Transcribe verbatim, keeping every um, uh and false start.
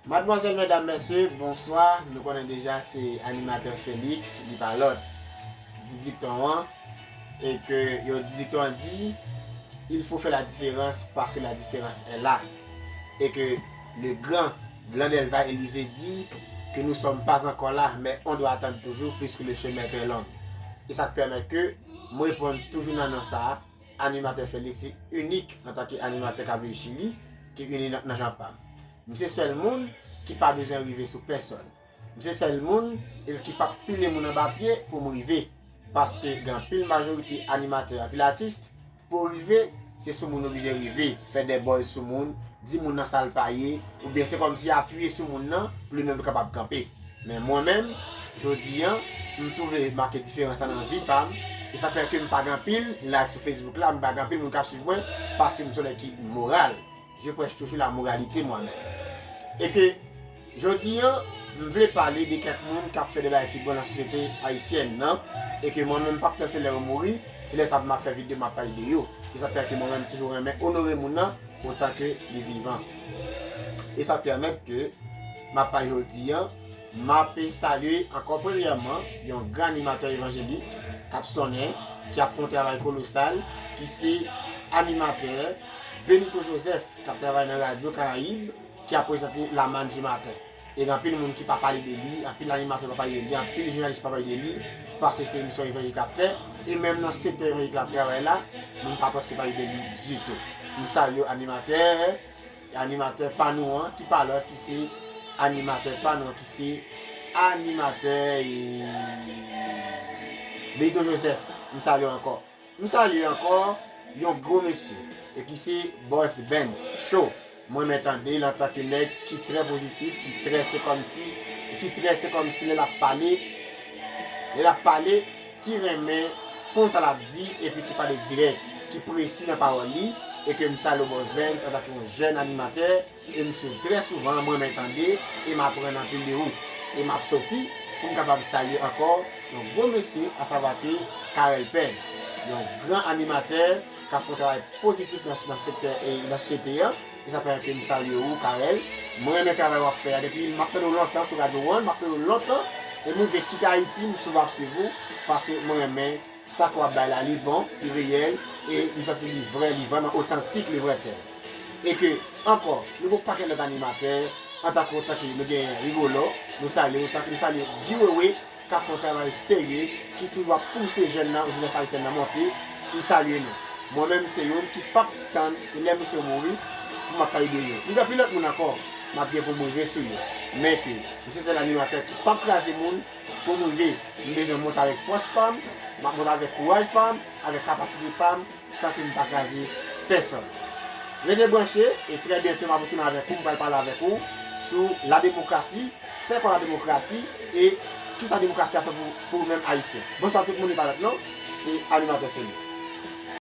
Madmwazèl, medam, mesye, bonswa. Nou konnen deja se animatè Felix, li pa lòt. Di dikton an, e ke yo di dikton an di, il faut faire la différence parce que la différence est là. Et que le grand Blandelva Élisée dit que nous sommes pas encore là, mais on doit attendre toujours puisque le chemin est très long. E sa k pèmèt ke mwen reponn toujou nan non sa a, animatè Felix se inik antanke animatè k ap viv Chili, ki inik nan, nan jan pa m. M se sèl moun ki pa bezwen rive sou pèsòn. M se sèl moun ki p ap pile moun anba pye pou m rive. Paske gen anpil majorite animatè, anpil atis, pou w rive, se sou moun oblije rive, fè de buzz sou moun, di moun nan sa l pa ye, oubyen se kòmsi apiye sou moun nan pou li menm li kapab kanpe. Men mwen menm, jodi an, m twouve make diferans la nan vi pa m, e sa fè ke m pa gen anpil like sou Facebook la, m pa gen anpil moun k ap swiv mwen, paske m se yon nèg ki moral. Je prêche toujours la moralité moi-même. E ke jodi an, m vle pale de kèk moun k ap fè de bagay ki bon nan sosyete ayisyèn nan, e ke mwen menm m p ap tann se lè yo mouri, se lè sa m ap fè videyo m ap pale de yo. E sa fè ke mwen menm toujou renmen onore moun nan otan ke li vivan. E sa pèmèt ke m ap pale jodi an, m ap salye ankò premyèman yon gran animatè evanjelik k ap sonnen, ki ap fè yon travay kolosal, ki se animatè Benito Joseph, k ap travay nan Radyo Karayib, ki ap prezante La Manne du Matin. E gen anpil moun ki pa pale de li, anpil animatè pa pale de li, anpil jounalis pa pale de li, paske se emisyon evanjelik l ap fè, e menm nan sektè evanjelik l ap travay la, moun pa prèske pale de li ditou. M salye animatè, animatè pa nou an, ki pa lòt, ki se animatè pa nou an, ki se animatè, e, Benito Joseph, m salye w ankò. M salye ankò yon gwo mesye, e ki se Boss Benz Show. Mwen renmen tande l antanke nèg ki trè pozitif, ki trè se kòmsi, e ki trè se kòmsi lè l ap pale, lè l ap pale, ki renmen konn sa l ap di, epi ki pale dirèk, ki presi nan pawòl li, e ke m salye w Boss Benz antanke yon jèn animatè, e m swiv trè souvan, mwen renmen tande, e m aprann anpil de ou. E m ap soti pou m kapab salye ankò yon gwo mesye, asavwa ke Carel Pèn, yon gran animatè k ap fè yon travay pozitif nan, nan sektè, e nan sosyete an. E sa fè ke m salye ou, Carel. Mwen renmen travay w ap fè a. Depi m ap tande w lontan sou Radio One, m ap tande w lontan. E m rive kite Ayiti, m toujou ap swiv ou, paske mwen renmen sa ke w ap bay la, li bon, li reyèl, e m santi li vrè, li vrèman otantik, li vrè tèl. E ke, ankò, nou gen yon pakèt lòt animatè, antanke, otanke nou gen Rigolo, nou salye, otanke nou salye Guy Wewe, k ap fè yon travay serye, ki toujou ap pouse jèn nan, jenès ayisyèn nan monte, m salye nou. Mwen menm, se youn ki p ap tann, se lè misye mouri, pou m ap pale de yo. M gen anpil lòt moun ankò, m ap gen pou m rive sou yo. Men ke, m se sèl animatè ki p ap kraze moun, pou m rive, m bezwen monte avèk fòs pa m, m ap monte avèk kouraj pa m, avèk kapasite pa m, san ke m pa kraze pèsòn. Rete branche, e trè byento m ap retounen avèk ou, m pral pale avèk ou sou la demokrasi, se kwa la demokrasi, e kisa demokrasi a fè pou, pou ou menm Ayisyen. Bonswa tout moun, li pa lòt non, se animatè Felix.